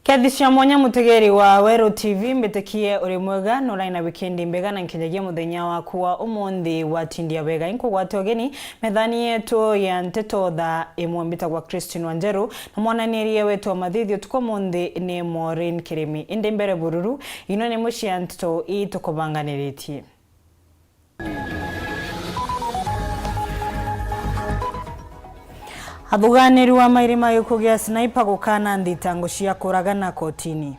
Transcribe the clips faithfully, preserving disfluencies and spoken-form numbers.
Kethi cia mwanya, mutegeri wa Weru T V, mbitikie uri mwega, nurai na wikendi mbega, na nkinyagia muthenya waku wa umunthi watindia wega. Inkugwate ugeni methani yetu ya nteto thaa imwe. Mbitagwa Christine Wanjeru, na mwananirie wetu wa mathithio tuku umunthi ni Maureen Kirimi. Indi mbere bururu, ino ni imwe cia nteto ii tukubanganiritie. Athuganirua mairi ma gikuo gia Sniper gukana nthitango cia kuragana kotini.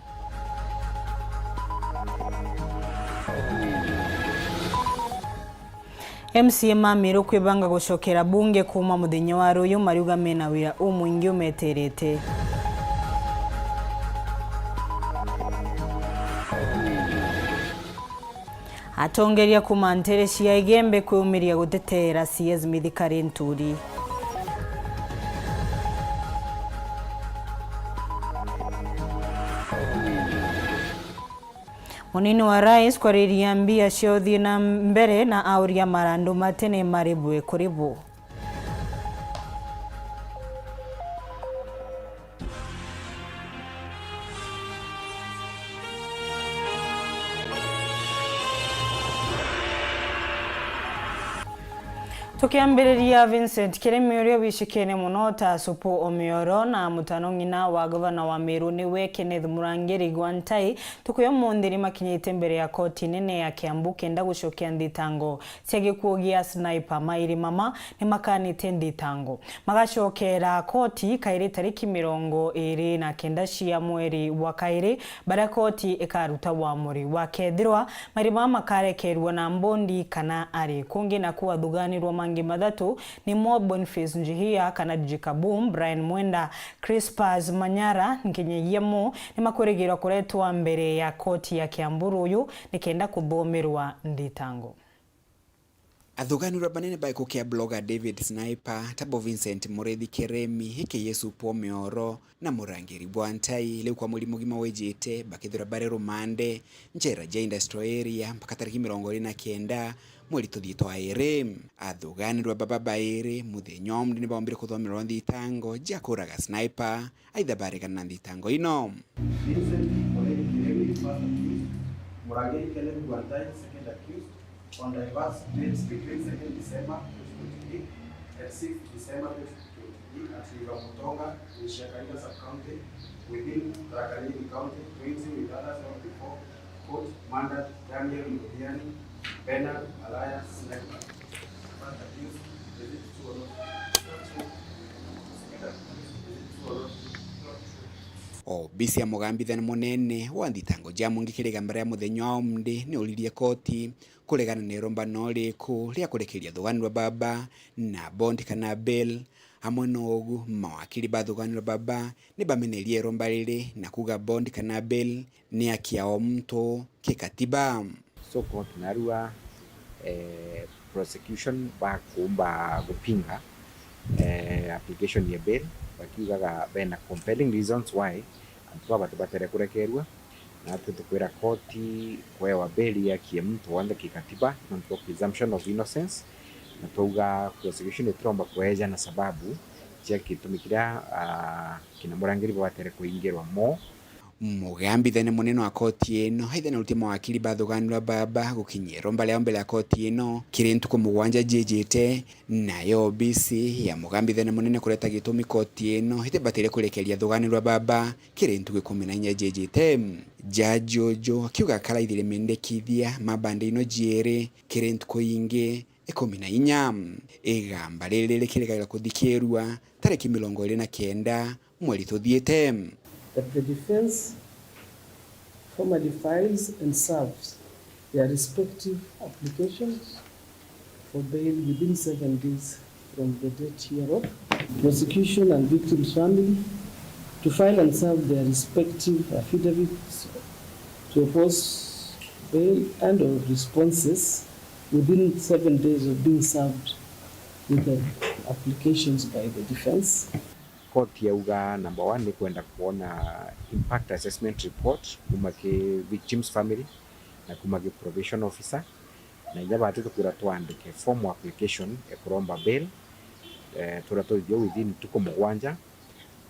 M C A ma Meru kwibanga gucokera bunge kuuma muthenya wa ruyu, mariuga mena wira umwingi umeterete. Atongeria kuuma ntere cia Igembe kwiumiria guteteera C S Mithika Linturi. Munini wa Rais kwariria mbia cia uthii na mbere na auria marandu ma tene maribwe kuri bu. Tukiambiriria, Vincent Kirimi uria wicikene mono ta Supu Omioro na mutano ng'ina wa gavana wa Meru niwe Kenneth Murangiri Gwantai, tuku ya umunthi ni makinyite mbere ya koti nene ya Kiambu kenda gucokia nthitango cia gikuo gia Sniper. Mairi mama ni makanite nthitango. Magacokera koti kairi tariki mirongo iri na kenda cia mweri wa kairi, baria koti ikaruta uamuri. Wakethirwa mairi mama makarekerua na mbondi kana ari kungi, naku athuganirwa mangi mathatu nimo Boniface Njihia kana D J Kaboom, Brian Mwenda, Crispus Manyara, nkinyagia mo, ni makwirigirwa kuretwa mbere ya koti ya Kiambu ruyu nikenda kuthomerwa nthitango. Athuganirwa banene ba gikuo kia blogger David Sniper, tabo Vincent Murithi Kiremi, aka Supu Omioro, na Murangiri Gwantai, riu kwa mweri mugima wijite, bakethirwa bari rumande, njera ja Industrial Area, mpaka tariki mirongo iri na kenda, mweri tuthiite wa iri. Athuganirwa baba bairi, muthenya umwe ni baombire kuthomerwa nthitango ja kuraga Sniper, aitha baregana na nthitango ino. Vincent Murithi Kiremi, first accused, Murangiri Kenneth Gwantai, second accused, on diverse dates between second December twenty twenty-three and sixth December twenty twenty-three at River Mutonga in Shakahola Sub-County within Tharaka Nithi County, jointly with others not before court, murdered Daniel Muthiani, Bernard Alliance Sniper. First accused, is it true or not? Not true. Second accused, is it true or not? Not true. Obisi ya mugambithania munene wa nthitango ja mungi kiri igamba ria muthenya wa umthi ni uririe koti kuregana na irombano riku ria kurekeria thuganirwa baba na bond kana bail. Amwe na ugu, mawakiri ba thuganirwa baba ni bamenerie iromba riri na kuuga bond kana bail ni haki ya o muntu kikatiba. So court narua, eh, prosecution bakumba gupinga, eh, application ya bail, bakiugaga bena compelling reasons why antu baba batibatere kurekerua. Natwe tukwira koti kwewa bail ya kie muntu wonthe kikatiba, nontu bwa presumption of innocence, na twauga prosecution itiromba kweja na sababu cia gitumi kiria, ah, kina Murangiri babatere kuingirwa mo. Mugambithania munene wa koti ino aitha narutie mawakiri ba thuganirwa baba gukinyia iromba riao mbere ya koti ino kiri ntuku mugwanja jiijite, nayo obisi ya mugambithania munene kureta gitumi koti ino itibatire kurekeria thuganirwa baba kiri ntuku ikumi na inya jiijite. Jaji uju akiuga akaraithire mendekithia ma bande ino jiiri kiri ntuku ingi ikumi na inya. Igamba riri rikirigagirwa kuthikirua tariki mirongo iri na kenda mweri tuthiite. That the defense formally files and serves their respective applications for bail within seven days from the date hereof. Prosecution and victim's family to file and serve their respective affidavits to oppose bail and or responses within seven days of being served with the applications by the defense. Court yauga, number one, ni kwenda kuona impact assessment report kuma ki victim's family na kuma ki probation officer, na inya batu tukwira twandike formal application ya kuromba bail, eh, turia tuthithia within ntuku mugwanja,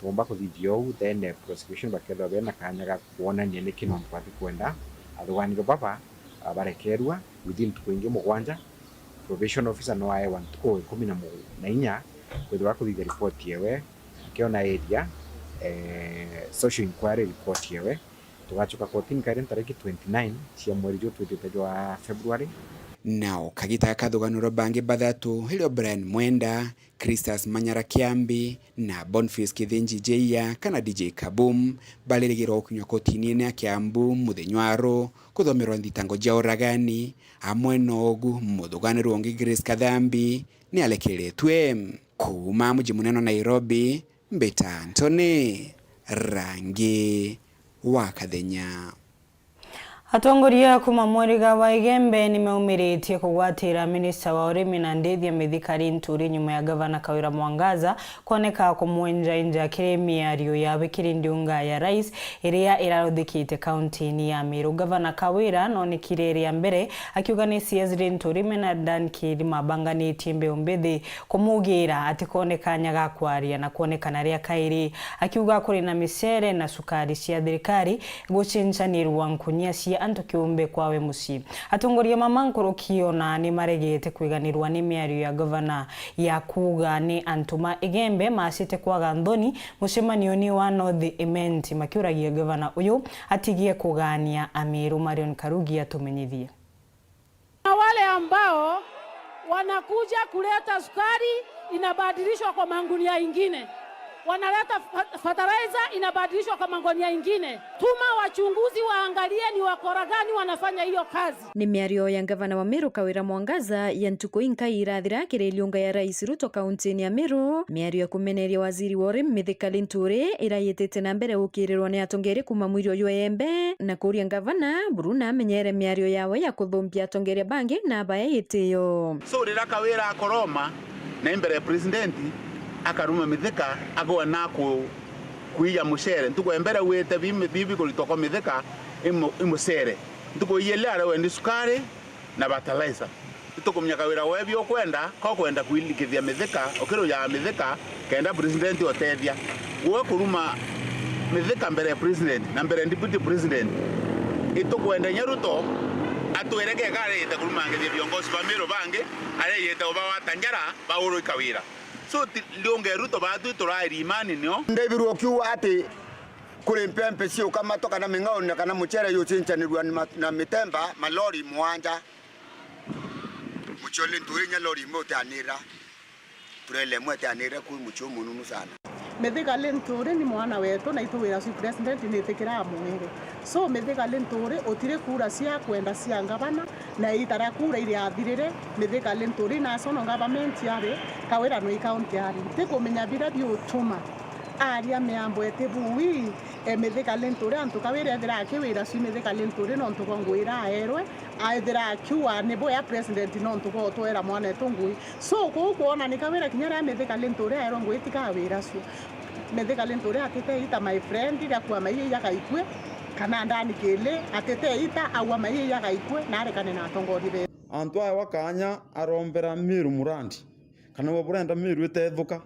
Bomba kuthithia uu, then, eh, prosecution bakethirwa bena kanya ga kwonania niki nontu batikwenda athuganirwe baba, ah, barekerua within ntuku ingi mugwanja. Probation officer no aewa ntuku ikumi na mu-, na inya kwithirwa akuthithia report yewe, akiona area, eh, social inquiry report yewe. Tugacoka kotini kairi ntariki twenty-nine cia mweri juu twitite jwa February. Nao kagita ga kathuganiro bangi bathatu, irio Brian Mwenda, Christus Manyara Kiambi na Boniface Kithinji Jeiya kana D J Kaboom, baririgirwa gukinywa kotini ine ya Kiambu muthenya wa ru kuthomerwa nthitango cia uragani, amwe nogu muthuganirwa ungi Grace Kathambi ni arekeretue. Kuuma muji munene wa Nairobi, mbita Anthony Rangi wa Kathenya. Atongoria kuuma mwiriga wa Igembe ni maumiritie kugwatira minista wa urimi na ndithia Mithika Linturi nyuma ya gavana Kawira Mwangaza kwoneka kumwenjainja kiri miario yawe kiri ndiunga ya rais iria iraruthikite kaunti-ini ya Meru. Gavana Kawira noonekire ria mbere akiuga ni C S Linturi mena Dan Kiir mabanganitie mbeu mbithi kumugira ati koone kanya ga kwaria na kwonekana ria kairi, akiuga kuri na micere na cukari cia thirikari gucincanirwa nkunia cia antu kiumbe kwawe mucii. Atongoria mama nkuruki ona ni maregete kwiganirwa ni miario ya gavana ya kuuga ni antu ma Igembe macite kwaga nthoni mucemanioni wa North Imenti, makiuragia gavana uyu atigie kugania Amiru. Marion Karugi atumenyithie. Na wale ambao wanakuja kuleta sukari inabadilishwa kwa magunia ingine, wanaleta fa-, fertilizer inabadilishwa kwa magunia ingine. Tuma wachunguzi waangalie ni wakora gani wanafanya hiyo kazi. Ni miario ya ngavana wa Meru Kawira Mwangaza ya ntuku inkai irathira kiri iliunga ya Rais Ruto kaunti-ini ya Meru, miario ya kumeneria waziri wa urimi Mithika Linturi irayitite na mbere gukirirwa ni atongeria kuuma mwiri uyu wa Igembe na kuuria ngavana buru na amenyere miario yawe ya kuthumbia atongeria bangi na abae gitio. So, riria Kawira akoroma na imbere ya president, akaruma Mithika, agwa na ku-, kuiya mucere. Ntuku ya mbere gwite bi-, bi-, bikuritwa kwa Mithika imu-, imucere. Ntuku ya iili arewe ni sukari na fertilizer. Itukumenya Kawira we bi ukwenda, ko kwenda kuilikithia Mithika, ukirujaa Mithika, kenda president otethia. Gwe kuruma Mithika mbere ya president na mbere ya deputy president, itukwenda inya Ruto atwire keka areyite kurumangithia viongozi ba Meru bangi, areyite ubawata njara baurui Kawira. So, ti-, ndiunge Ruto batu turairi imani nio. Ndethirwa ukiuga ati kuri mpempe ciukamatwa kana ming'auni na kana mucere jucincanirua na ma-, na mitemba malori mwanja. Mucii uli nturi inya lori imwe utianira. Turele imwe itianira kuu mucii umununu sana. Mithika Linturi ni mwana wetu na itu wira cio president nitikiraa mwiri. So, Mithika Linturi utiri kura cia kwenda cia ngavana, na iita ria kura iriathirire, Mithika Linturi national government ari, Kawira nwi county ari. Ntikumenya biria biutuma aria miambo iti bui, e, Mithika Linturi antu Kawira ethira akiwira cio Mithika Linturi nontu bwa ngui ira aerwe, aethira akiuga ni bwea president nontu bwa utwera mwanetu ngui. So, kuu kwona ni Kawira kinya riria Mithika Linturi aerwe ngui tikawira cio. Mithika Linturi atite ita my friend, riakua maiya iyagaikue, kana ndani kili, atite ita, aua maiya iyagaikue, na arekane na atongoria be. Antu aewa kanya arombera Meru murandi, kana we burenda Meru itethuka,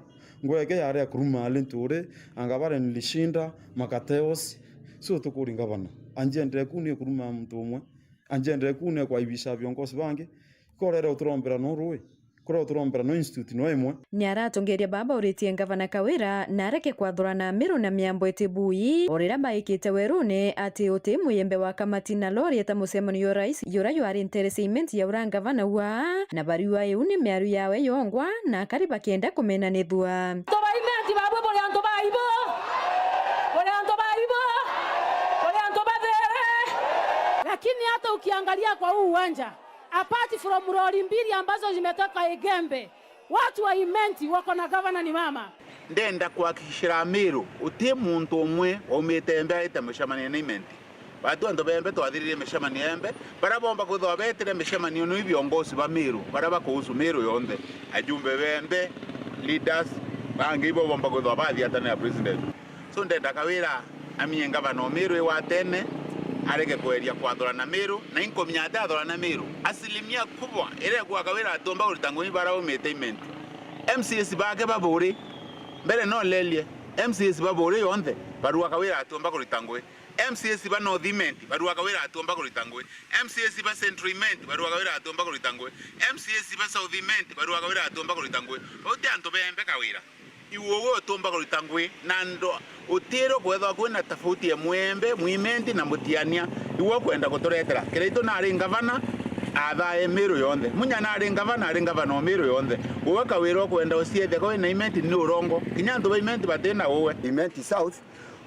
ngweke yari akuruma Linturi, anga bare nilishinda, makateosi. So tukuri ngavana, anjendere kuu ni kuruma muntu umwe, anjendere kuu ni kwaibisha viongozi bangi, ikorere uturombera no rui. Kuria uturombera no institute no imwe. Ni aratongeria baba uritie ngavana Kawira na areke kwathurana Meru na miambo iti bui, o riria baikite werune ati uti muyembe wa kamati na lori eta mucemanio jwa rais jura jwari ntere cia imenti ya ura ngavana ua, na bariua iu ni miaru yawe yongwa na akari bakienda kumenanithua. Antu ba imenti babwe buri antu ba ibo, buri antu ba ibo, buri antu bathere. Lakini hata ukiangalia kwa huu uwanja, apart from lori mbili ambazo zimetoka Igembe, watu wa Imenti wako na gavana ni mama. Ndenda kuhakikishira Amiru, uti muntu umwe waumite Embe aite mucemanio na Imenti. Batu antu ba Embe twathiririe micemanio ya Embe, baria bomba kwithirwa betire micemanio ni viongozi ba Miru, baria bakuhusu Miru yonthe, ajumbe ba Embe, leaders, bangi ibo bomba kwithirwa bathiatana na president. So ndenda Kawira aminye ngavana o Miru igwatene, arege kweria kwathurana Miru, na inkumenya ati athurana Miru. Asilimia kubwa iria igua Kawira atumba kurita ngui bara umite Imenti. M C As bake baburi, mbere no lelie, M C As ba Buuri yonthe baruaga wira atiumba kurita ngui. M C As ba North Imenti baruaga wira atiumba kurita ngui. M C As ba Central Imenti baruaga wira atiumba kurita ngui. M C As ba South Imenti baruaga wira atiumba kurita ngui. Bau ti antu beembe kawira. Iwe uwe utiumba kurita ngui na ndo utiro kwethwa kwina tofauti ya mwembe, mwimenti na mutiania. Iwe ukwenda guturetera. Kiraitu nari ngavana, athae Miru yonthe. Munya nari ngavana, ari ngavana o Miru yonthe. Uwe kawira ukwenda uciethia kwa wina Imenti ni urongo. Kinya antu ba Imenti batina uwe. Imenti South,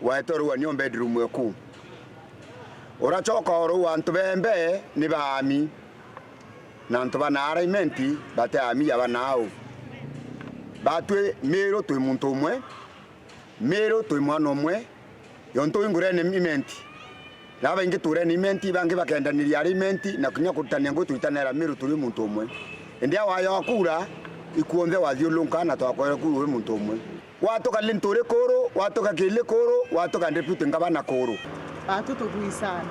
waetwe rua ni bedroom eku. Uracoka o ruu antu bembe ni baami. Na antu ba naara Imenti bati aami ya ba naau. Batwi Miru twi muntu umwe, Miru twi mwana umwe, yontu wi ngurene Imenti. Na baingi turene Imenti, bangi bakendaniria ari Imenti, na kinya kurutania ngui twitanera Miru turi muntu umwe. Indi a wayo akura, ikuonthe wathiulunka na twakwere kuru wi muntu umwe. Watuka Linturi kuru, watuka Kili kuru, watuka deputy ngavana kuru. Batu tubui sana.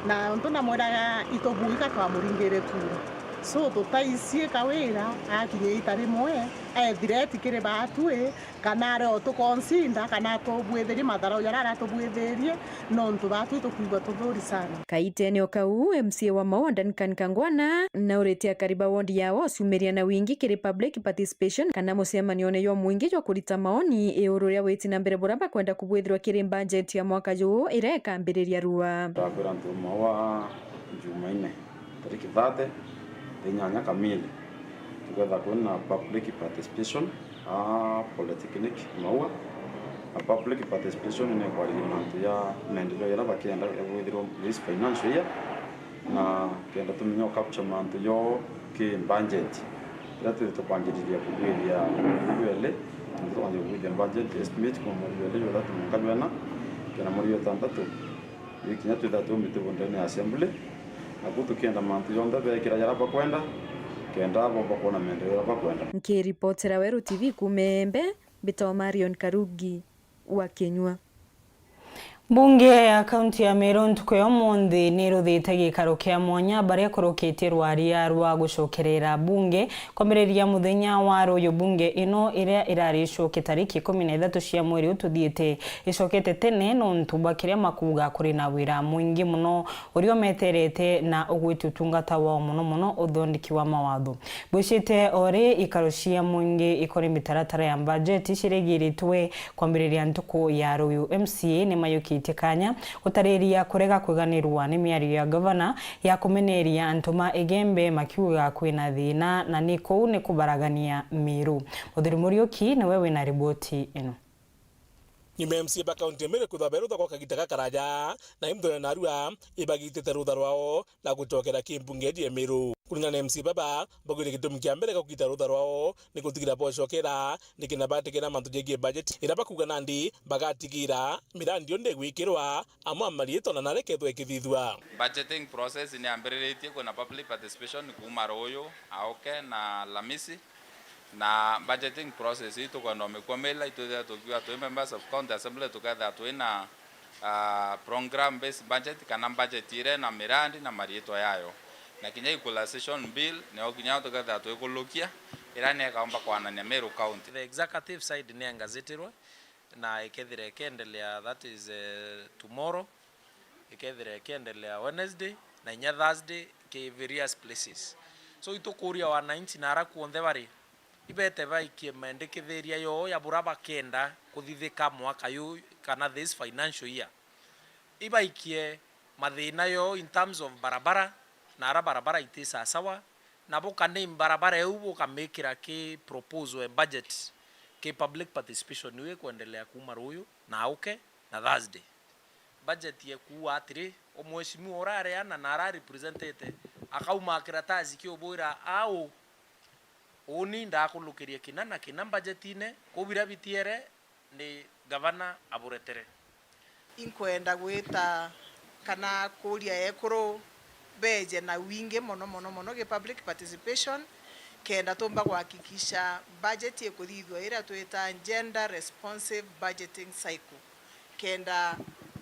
Na untu namwiraga itubui ka twamuringire kura. So tutaicie kawira, akinye ita rimwe, ethire etikiri batwi, kana ari o tukonsinda, kana atubwithirie matharau jaria aratubwithirie, nontu batwi tukwigua tuthuri sana. Kaitene o kau, M C A wa Maua Duncan Kangwana nauritie akari ba ward yao ciumiria na wingi kiri public participation kana mucemanione jwa mwingi jwa kurita maoni iguru ria witi na mbere buria bakwenda kubwithirwa kiri mbanjeti ya mwaka juu iria ikambiriria rua. Ndakwira antu Maua Jumaine tariki thirty, thaa inyanya kamili, tuketha kwina public participation a Polytechnic Maua. Na public participation ni kwariria mantu ya maendeleo jaria bakienda ya kwithirwa this financial year, na kenda tumenye u capture mantu jo ki budget. Riria twithite kwambiriria kugwithia jwele, twithite kwambiriria kugwithia budget estimate kuma mweri jwele jwa ithatu mwanka jwena, kenda mweri jwa itantatu. Riu kinya twitha twaumite bundene ya assembly, naku tukienda mantu jonthe beekira jaria bakwenda, kenda bomba kwona maendeleo jaria bakwenda. Nkiripotera Weru T V kuuma Embe, mbitagwa Marion Karugi wa Kinyua. Mbunge ya kaunti ya Meru ntuku ya umunthi ni iruthite gikaro kia mwanya baria kurukitie rwaria rwa gucokerera bunge kwambiriria muthenya wa ruyu. Bunge ino iria iraricoke tariki ikumi na ithatu cia mweri ututhiite icokete tene nontu bwa kiria makuuga kuri na wira mwingi mono uria umeterete na ugwiti utungata wao, mono mono uthondeki wa mawatho. Bwicite o ri ikaro cia mwingi ikori mitaratara ya mbajeti ciregiritwe kwambiriria ntuku ya ruyu, M C A ni mayukitie kanya gutariria kurega kwiganirwa ni miario ya gavana ya kumeneria antu ma Igembe makiuga kwina thina na ni kuu ni kubaragania Miru. Muthuri Muriuki niwe wina riboti ino. Nyuma ya M C A ba kaunti ya Meru kwithwa berutha gwa kagita gakaraja, na imthone narua ibagitite rutha rwao na gucokera ki mbunge ya Meru. Kuringana na M C A baba, baugire gitumi kia mbere gwa kugita rutha rwao ni gutigira bocokera, nikenda batigire mantu jegie budget iria bakuuga nandi bagatigira mirandi yonthe igwikirwa amwe a mariitwa na narekethwa ikithithua. Budgeting process ni yambiriritie, kwina public participation kuuma ruyu, auke na Alamisi. Na budgeting process ii tukwenda umikua mila, itwithira tukiuga twi members of county assembly, tukethira twina, ah, program based budget, kana budget iria ina mirandi na mariitwa yayo. Na kinya equalization bill, niyo kinya tukethira twikulukia, iria niyo ikaumba kwanania Meru County. The executive side ni engazitirwe, na ikethira ikiendelea, that is, eh, tomorrow. Ikethira ikiendelea Wednesday na inya Thursday ki various places. So, itukuria wananchi na ara kuonthe bari, ibete baikie mendikithiria yoo ya bura bakenda kuthithika mwaka yu kana this financial year. Ibaikie mathina yoo in terms of barabara, na ara barabara iti sasawa, nabo kana barabara iu bukamikira ki proposal e budget ki public participation iu ikwendelea kuuma ruyu na auke na Thursday. Budget yekuuga atiri, o mheshimiwa urareana na ararepresentete akauma kiratasi kiubwira au, uni ndakulukirie kina na kina budgetine, kuu biria bitiere ni gavana aburetere. Inkwenda gwita kana kuuria ekuru beje na wingi mono, mono, mono gi public participation, kenda tumba kuhakikisha budget ikuthithua iria twita gender responsive budgeting cycle, kenda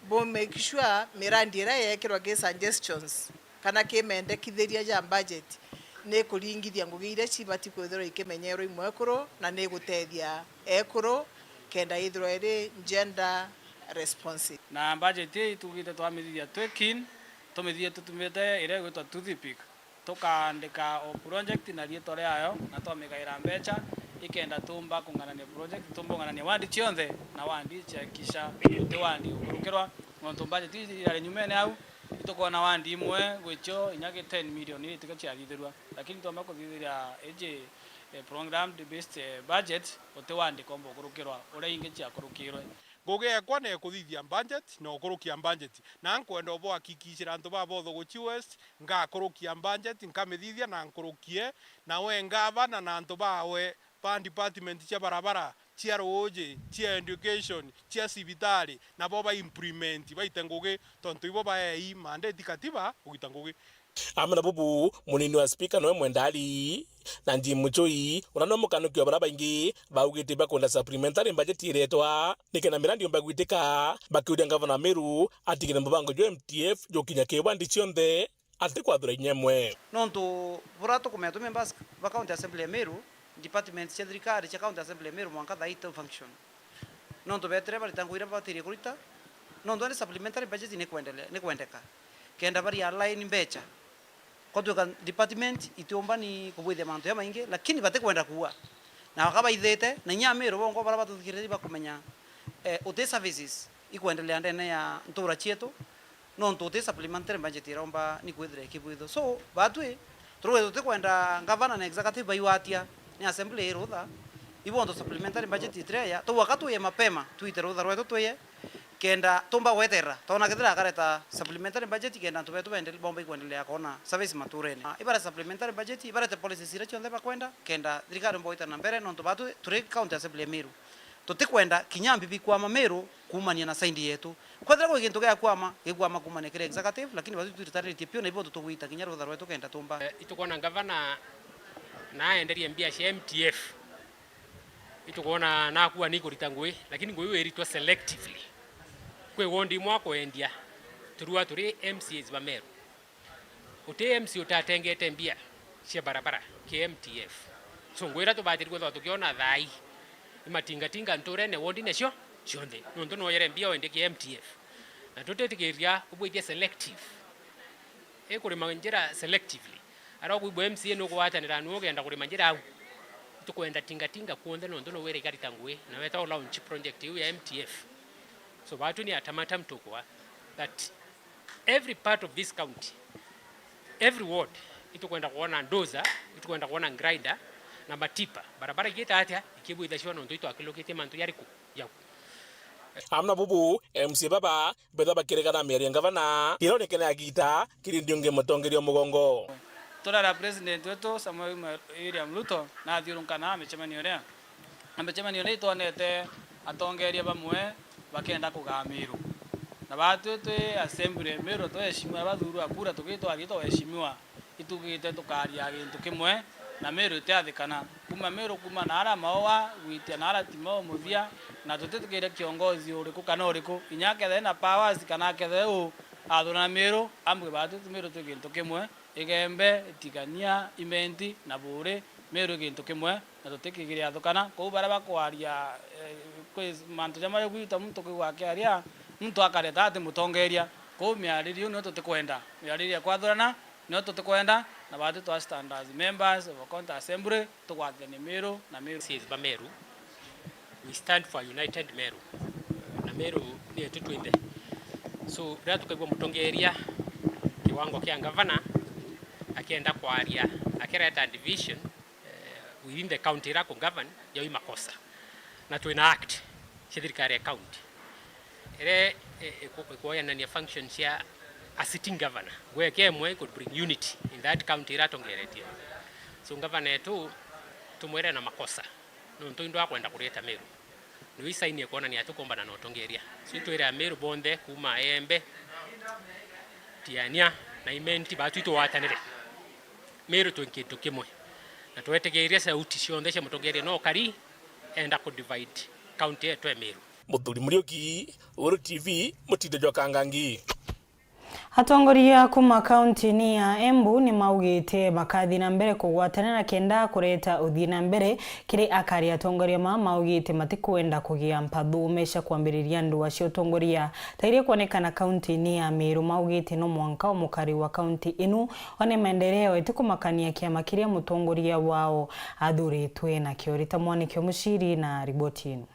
bu make sure mirandi iria yeekirwa gi suggestions kana ki mendekithiria ja budget ni ikuringithia ngugi iria cibati kwithirwa ikimenyerwa i mwekuru, na ni igutethia ekuru kenda ithirwa iri gender responsive. Na budget ii itugite twamithithia twi keen, tumithithie tutumite iria igwitwa Toothpick. Tukaandika o project na riitwa riayo, na twamigaira mbecha, ikenda tumba kung'anania project, tumba kung'anania wandi cionthe, na wandi ciakisha uti wandi ukurukirwa, nontu budget ii irari nyumene au, itukwona wandi imwe gwicio inya ki ten million iria itika ciathithirua, lakini twamba kuthithiria iji, eh, programmed based, eh, budget, uti wandi komba ukurukirwa uria ingi ciakurukirwe. Ngugi ekwa ni kuthithia budget na ukurukia budget, na nkwenda ubuhakikishira antu baba bothe Guchii West, ngakurukia budget, nkamithithia na nkurukie, na we ngavana na antu bawe ba department cia barabara, cia ruuji, cia education, cia cibitari, nabo ba implement, baite ngugi, tontu ibo baei mandate katiba kugita ngugi. Amwe na bubu, munini wa spika nowe Mwenda Ali, na Jim Muchui, uria no mukanuki wa baria baingi baugite bakwenda supplementary budget iretwa, nikenda mirandi yumba gwitika, bakiuria ngavana wa Meru atigire mubango jwa M T F jukinya ki wandi cionthe, atikwathura inya imwe. Nontu buria tukumenya twi members ba County Assembly ya Meru, departments cia thirikari cia County Assembly ya Meru mwanka thaa ii to function. Nontu beetire barita ngugi iria babatirie kurita, nontu ni supplementary budget ni kwendele-, ni kwendeka. Kenda bari align mbecha. Kwatuika department itiumbani kubwithia mantu jamaingi, lakini batikwenda kuua. Na baka baithite, na inya Amiru bongwa baria batuthikiriria bakumenya, eh, uti services ikwendelea ndene ya ntura cietu, nontu uti supplementary budget iromba ni kwithira ikibwithwa. So, batwi, turauga tutikwenda ngavana na executive baigwatia, ni assembly irutha, ibonthe supplementary budget itireya, tugwaka twiye mapema, twite rutha rwetu twiye, kenda tumba gweterera, twona kethira akareta supplementary budget, kenda antu betu bende-, bomba ikwendelea kwona service maturene. Ah, ibarete supplementary budget, ibarete policies iria cionthe bakwenda, kenda thirikari yomba gwita na mbere, nontu batwi turi county assembly ya Meru. Tutikwenda kinya mbibi kwama Meru kuumania na side yetu. Kwethira gwi gintu gia kwama, gikwama kuumania kiri executive, lakini batwi twiritaniritie piu, na ibo tugwita kinya rutha rwetu kenda tumba. Eh, itukwona ngavana na aenderie mbia cia M T F. Itukwona nakuwa ni kurita ngugi, lakini ngugi iu iritwa selectively. Kwi ward imwe akwendia, turua turi M C As ba Meru. Uti M C A utatengete mbia cia barabara ki M T F. So, ngugi iria tubatiri kwithirwa tukiona thaa ii, ni matingatinga nturene ward-ine cio cionthe, nontu nwoyere mbia wendie ki M T F. Na tutitikiria ubwithia selective. Ikurima njira selectively. Aria ukwigua M C A nukugwatanira nuu ukenda kurima njira au. Tukwenda tingatinga kuonthe nontu nowire ikarita ngugi, na weta u launch project iu ya M T F. So, batu ni ultimatum tukwa that every part of this county, every ward, itukwenda kwona dozer, itukwenda kwona grinder na matipa. Barabara igita atia, ikibwithacua nontu itwakilukitie mantu jariku jau. Amwe na bubu, M C A baba betha bakiregana miario ya ngavana, kiro nikene agita kiri ndiungi mutongeria mugongo. Turara president wetu Samuel William Ruto na athiurunkanaa micemanio iria. Na micemanio ni itwonete atongeria bamwe bakenda kugaa Meru. Na batwi twi assembly, Meru twaheshimiwa, bathurwa kura tugitwa agitwa waheshimiwa. Itugite tukaria gintu kimwe, na Meru itiathikana. Kuma Meru, kuma naara maua gwitia naara Timau muthia, na tutitikiria kiongozi uriku kana uriku, inya akethire na powers kana akethire u athurana Meru, ambwe batwi twi Meru twi gintu kimwe, Igembe, Tigania, Imenti na Buuri, Meru i gintu kimwe, na tutikigiria athukana. Kou baria bakwaria, eh, kwi mantu jamwe jagwita muntu kwigua akiaria, muntu akareta ati mutongeria. Kou miaririo iu nio tutikwenda. Miaririo ya kwathurana nio tutikwenda, na batwi twa stand as members of a county assembly, tugwatithanie Meru na Meru. M C As ba Meru, we stand for united Meru, na Meru ni yetu twinthe. So, riria tukaigua mutongeria kiwango kia ngavana akienda kwaria, akireta division, eh, within the county iria ku govern, jau i makosa. Na twina act cia thirikari ya county iria, eh, iku-, ikuoyanania function cia a sitting governor. Gweke imwe could bring unity in that county iria atongeretie. So, ngavana etu tumwire na makosa, nontu indwa akwenda kureta Meru. Niwe isaini ya kwonania ati kumbana na utongeria. So, itwire Ameru bonthe kuma Embe, Tiania na Imenti, batwi tugwatanire. Meru twi kintu kimwe. Na twetigiiria sauti cionthe cia mutongeria no kari enda ku divide county yetu ya Meru. Muthuri Muriuki, Weru T V, Mutindo jwa Kangangi. Atongoria kuma kaunti-ini ya Embu ni maugite bakathi na mbere kugwatanira kenda kureta uthii na mbere kiri akari. Atongoria ma maugite matikwenda kugia mpathu mesha kwambiriria ndua cia utongoria ta iria kwonekana kaunti-ini ya Meru. Maugite no mwanka o mukari wa kaunti inu one maendeleo, itikumakania kiama kiria mutongoria wao athuritwe nakio. Rita Mwaniki Omuciri na riboti inu.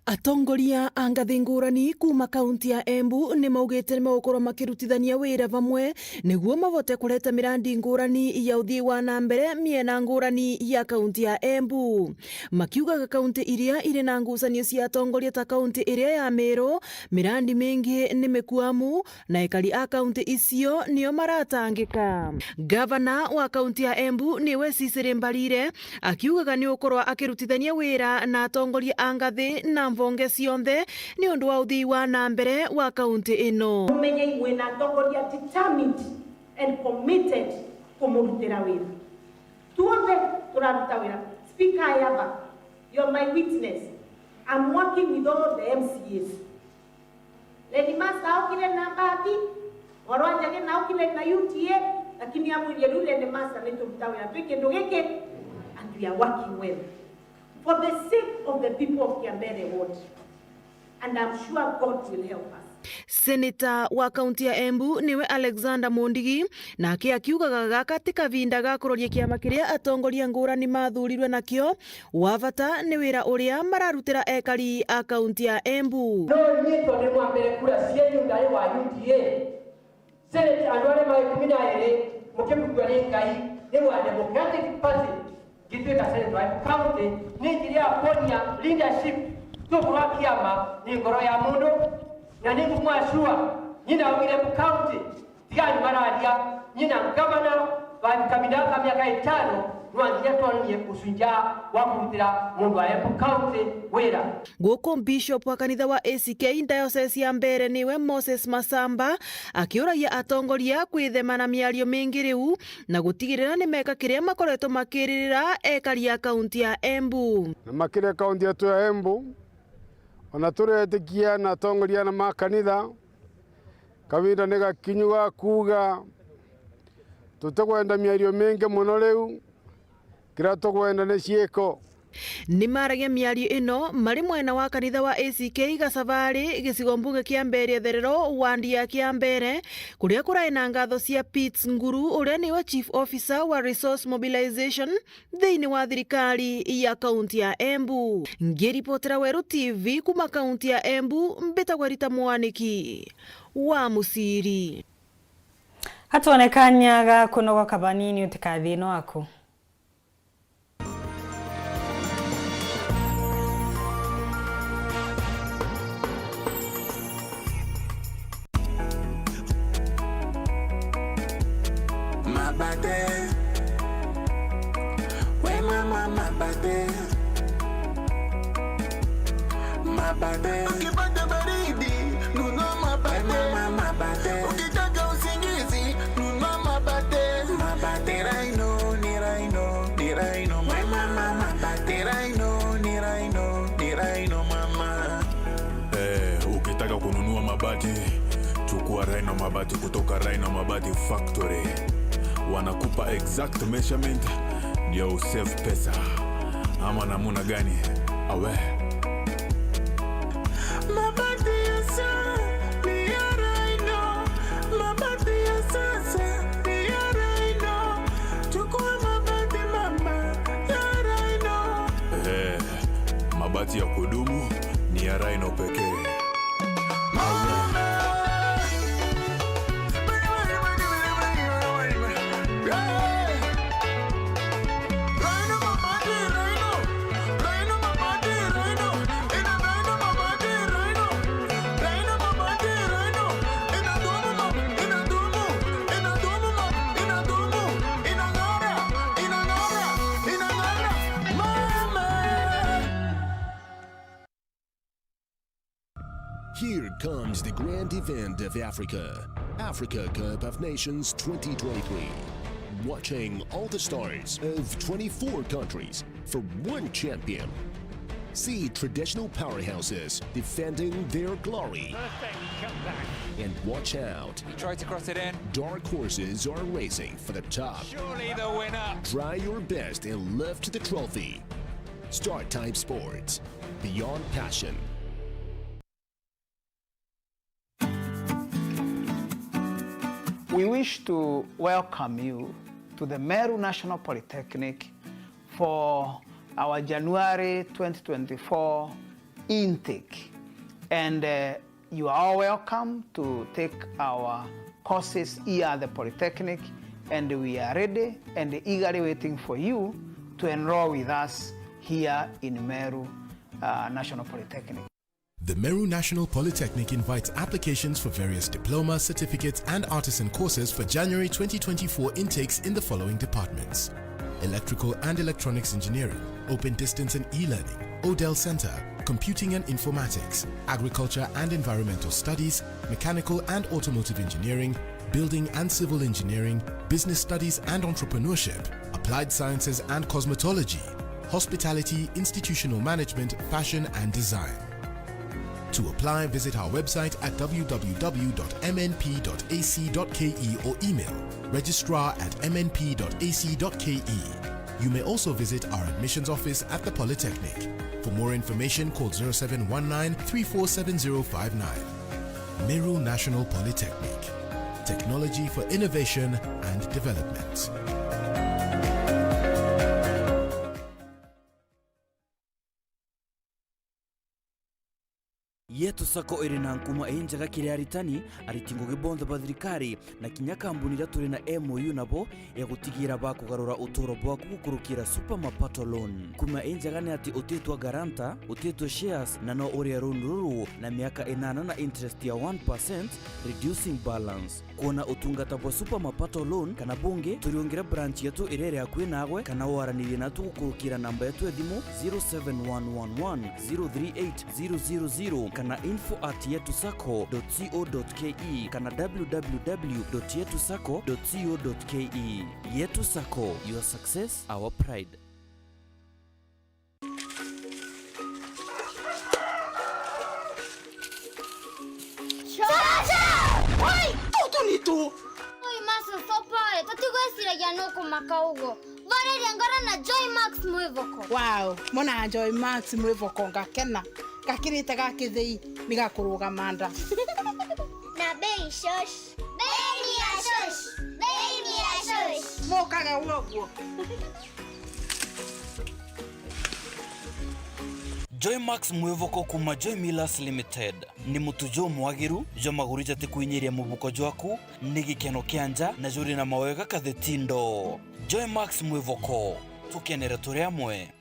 Atongoria a ngathi ngurani kuuma kaunti ya Embu ni maugite ni megukorwa makirutithania wira vamwe niguo mabote kureta mirandi ngurani ya uthii wa na mbere miena ngurani ya kaunti ya Embu. Makiugaga kaunti iria iri na ngucanio cia atongoria ta kaunti iria ya Meru, mirandi mingi ni mikuamu, na ekari a kaunti icio nio maratangika. Gavana wa kaunti ya Embu niwe Cecily Mbarire, akiugaga ni ukorwa akirutithania wira na atongoria a ngathi na mbunge cionthe ni undu wa uthii wa na mbere wa kaunti ino. Mumenye imwe na atongoria determined and committed kumurutira wira. Tuonthe turaruta wira. Speaker Ayaba, you're my witness. I'm working with all the M C As. Lady Master aukire na Mbati, Mwarwa Njagi na aukire na U T A, lakini amwirie riu Lady Master ni turuta wira twi kindu giki and we are working well for the sake of the people of Kiambere ward, and I'm sure God will help us. Seneta wa kaunti ya Embu niwe Alexander Mondigi, nake akiugaga gaka ti kavinda ga kuroria kiama kiria atongoria ngurani mathurirwe nakio. Wa bata ni wira uria mararutira ekari a kaunti ya Embu. No nyie tondu ni mwambire kura cienyu ndari wa U D A. Senate andu aria ma ikumi na eri mukibutwa ni Ngai ni wa Democratic Party, ngituika senate wa Embu County, ni njira ya kuonia leadership, tukurwa kiama ni ngoro ya mundu, na ni ngumwashua nyina aumire Embu County. Tigani mararia, nyina ngavana wa kavinda ka miaka itano, nwa nginya twonie ucunja wa kurutira mundu wa Embu County wira. Guku Bishop wa kanitha wa A C K diocese ya Mbeere niwe Moses Masamba, akiuragia atongoria kwithema na miario mingi riu na gutigirira ni meka kiria makoretwo makiririra ekari a kaunti ya Embu. Na makire kaunti yetu ya Embu, ona turetikia na atongoria na makanitha, kavinda ni gakinyu ga kuuga, tutikwenda miario mingi mono riu, kiria tukwenda ni ciiko. Ni maragia miario ino mari mwena wa kanitha wa A C K Gacavari, gicigo mbunge kia Mbeere Itherero, wandi ya Kiambere, kuria kurai na ngatho cia Pitts Nguru, uria niwe Chief Officer wa Resource Mobilization thiini wa thirikari ya kaunti ya Embu. Ngiripotera Weru T V kuma kaunti ya Embu, mbitagwa Rita Mwaniki wa Muciri. Atwone kanya ga kunogoka banini, utikathie no aku. Mabate. We mama mabate. Mabate. Ukipata baridi, nunua mabate. We mama mabate. Ukitaka usingizi, nunua mabate. Mabate. Ni Rhino, ni Rhino, ni Rhino. We mama mabate. Ni Rhino, ni Rhino, ni Rhino mama. Eh, ukitaka kununua mabati, chukua Rhino Mabati kutoka Rhino Mabati Factory. Wanakupa exact measurement ndio usave pesa. Ama namuna gani? Awe. Mabati ya sasa ni ya Rhino. Mabati ya sasa ni ya Rhino. Chukua mabati mama ya Rhino. Eh. Mabati ya kudumu ni ya Rhino pekee. Here comes the grand event of Africa, Africa Cup of Nations twenty twenty-three. Watching all the stars of twenty-four countries for one champion. See traditional powerhouses defending their glory. Perfect comeback. And watch out. He tried to cross it in. Dark horses are racing for the top. Surely the winner. Try your best and lift the trophy. Start Time Sports. Beyond passion. We wish to welcome you to the Meru National Polytechnic for our January twenty twenty-four intake. And, uh, you are all welcome to take our courses here at the Polytechnic, and we are ready and eagerly waiting for you to enroll with us here in Meru, uh, National Polytechnic. The Meru National Polytechnic invites applications for various diploma, certificates, and artisan courses for January twenty twenty-four intakes in the following departments: Electrical and Electronics Engineering, Open Distance and E-Learning, Odell Centre, Computing and Informatics, Agriculture and Environmental Studies, Mechanical and Automotive Engineering, Building and Civil Engineering, Business Studies and Entrepreneurship, Applied Sciences and Cosmetology, Hospitality, Institutional Management, Fashion and Design. To apply, visit our website at w w w dot m n p dot a c dot k e or email registrar at m n p dot a c dot k e. You may also visit our admissions office at the Polytechnic. For more information, call zero seven one nine three four seven zero five nine. Meru National Polytechnic. Technology for innovation and development. Yetu Sacco iri na nkuma injega kiri aritani, ariti ngugi bonthe ba thirikari, na kinya kambuni iria turi na M O U nabo ya gutigira bakugarura uturo bwaku gukurukira Super Mapato Loan. Nkuma injega ni ati utitwa guarantor, utitwe shares, na no urie loan ruru na miaka inana na interest ya one percent, reducing balance. Kwona utungata bwa Super Mapato Loan kana bungi, turiungire branch yetu iria iri akui naagwe, kana waranirie natu gukurukira namba yetu ya thimu zero seven one one one zero three eight zero zero zero kana info at yetu sacco dot co dot ke kana w w w dot yetu sacco dot co dot ke. Yetu Sacco, your success, our pride. Chacha! Oi, tutu ni tu. Oi, maso sopa, tatigweciragia nukumaka uguo. Thoriria ngoro na Joy Max Mwivoko. Wow, mona Joy Max Mwivoko ngakena. Gakirite ga kithei ni gakurugama nda. Na bei shosh. Bei ni ya shosh. Bei ni ya shosh. Mukage uguo. Joymax Mwivoko kuuma Joy Millers Limited. Ni mutu jumwagiru jwa maguru jati kwinyiria mubuko jwaku, ni gikeno kia nja na juri na mawega katheti ndo. Joymax Mwivoko, tukenere turi amwe.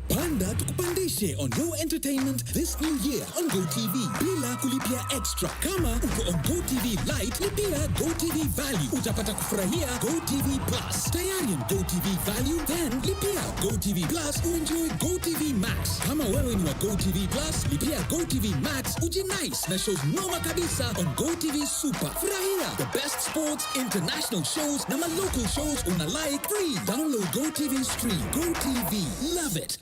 Panda tukupandishe on Go Entertainment this new year on Go T V bila kulipia extra. Kama uko on Go T V Lite, lipia Go T V Value, utapata kufurahia Go T V Plus. Tayari on Go T V Value? Then lipia Go T V Plus uenjoy Go T V Max. Kama wewe ni wa Go T V Plus, lipia Go T V Max ujinice na shows noma kabisa on Go T V Super. Furahia the best sports, international shows na ma local shows una like free. Download Go T V Stream. Go T V. Love it.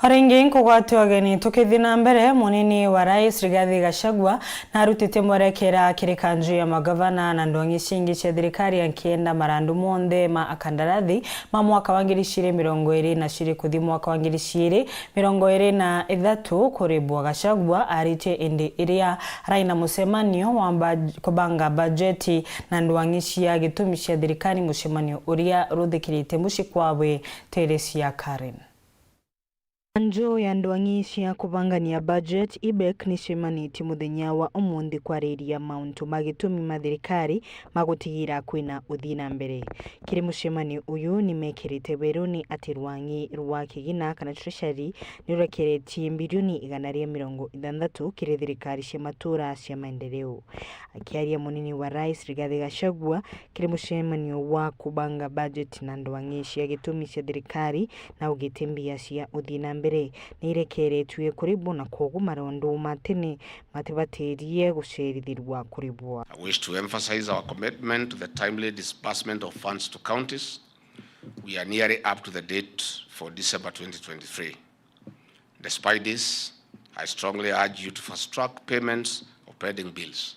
O ringi nkugwatio ageni, tukithi na mbere, munini wa rais Rigathi Gachagua narutite mwerekera kiri kanju ya magavana na ndwang'i cingi cia thirikari, akienda marandu monthe ma akandarathi ma mwaka wa ngiri ciiri mirongo iri na ciiri kuthi mwaka wa ngiri ciiri mirongo iri na ithatu kuribwa. Gachagua aritie indi iria arai na mucemanio wa baj-, kubanga bajeti na ndwang'i cia gitumi cia thirikari, mucemanio uria ruthikirite mucii kwawe Teresi ya Karen. Kanju ya ndwang'i cia kubangania budget, IBEC, nicemanitie muthenya wa umunthi kwariria mauntu ma gitumi ma thirikari ma gutigira kwina uthii na mbere. Kiri mucemanio uyu, nimekirite weruni ati rwang'i rwa kigina kana treasury nirurekeretie mbirioni igana ria mirongo ithanthatu kiri thirikari cia matura cia maendeleo. Akiaria munini wa rais Rigathi Gachagua kiri mucemanio wa kubanga budget na ndwang'i cia gitumi cia thirikari, na augite mbia cia uthii na mbere ni irekeretue kuribwa, na kwogu marondu ma tene matibatirie gucerithirwa kuribwa. I wish to emphasize our commitment to the timely disbursement of funds to counties. We are nearly up to the date for December twenty twenty-three. Despite this, I strongly urge you to fast track payments of pending bills.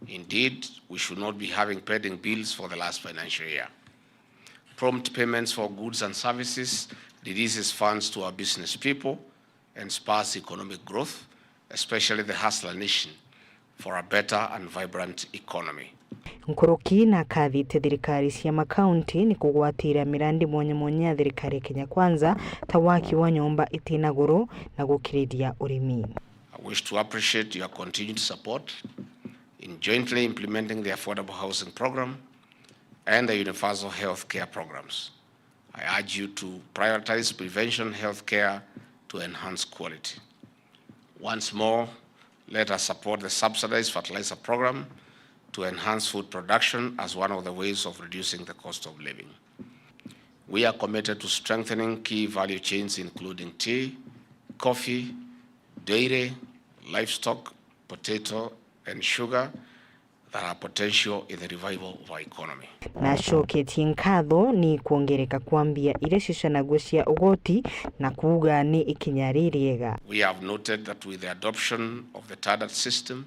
Indeed, we should not be having pending bills for the last financial year. Prompt payments for goods and services releases funds to our business people and spurs economic growth, especially the hustler nation, for a better and vibrant economy. Nkuruki na akathite thirikari cia makaunti ni kugwatira mirandi mwanya mwanya ya thirikari ya Kenya Kwanza, ta waki wa nyomba itina goro na gukiriria urimi. I wish to appreciate your continued support in jointly implementing the Affordable Housing Program and the Universal Health Care Programs. I urge you to prioritize prevention health care to enhance quality. Once more, let us support the subsidized fertilizer program to enhance food production as one of the ways of reducing the cost of living. We are committed to strengthening key value chains including tea, coffee, dairy, livestock, potato, and sugar that are potential in the revival of our economy. Nacoketie nkatho ni kwongereka kwa mbia iria cicanagua cia ugoti, na kuuga ni ikinya ririega. We have noted that with the adoption of the TADAT system,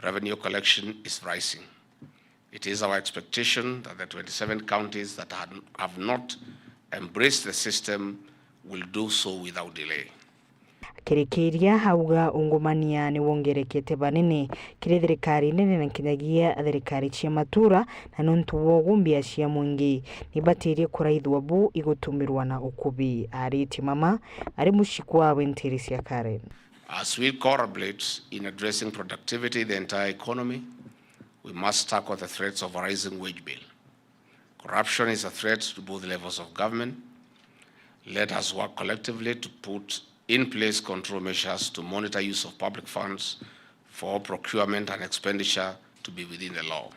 revenue collection is rising. It is our expectation that the twenty-seven counties that had, have not embraced the system will do so without delay. Akirikiria auga ungumania ni wongerekete banene kiri thirikari nene na nkinyagia thirikari cia matura, na nontu bwogu mbia cia mwingi ni batirie kuraithua bu igutumirwa na ukubi. Aritie mama ari mucikwa wa ntiri cia Karen. As we collaborate in addressing productivity in the entire economy, we must tackle the threats of a rising wage bill. Corruption is a threat to both levels of government. Let us work collectively to put in place control measures to monitor use of public funds for procurement and expenditure to be within the law.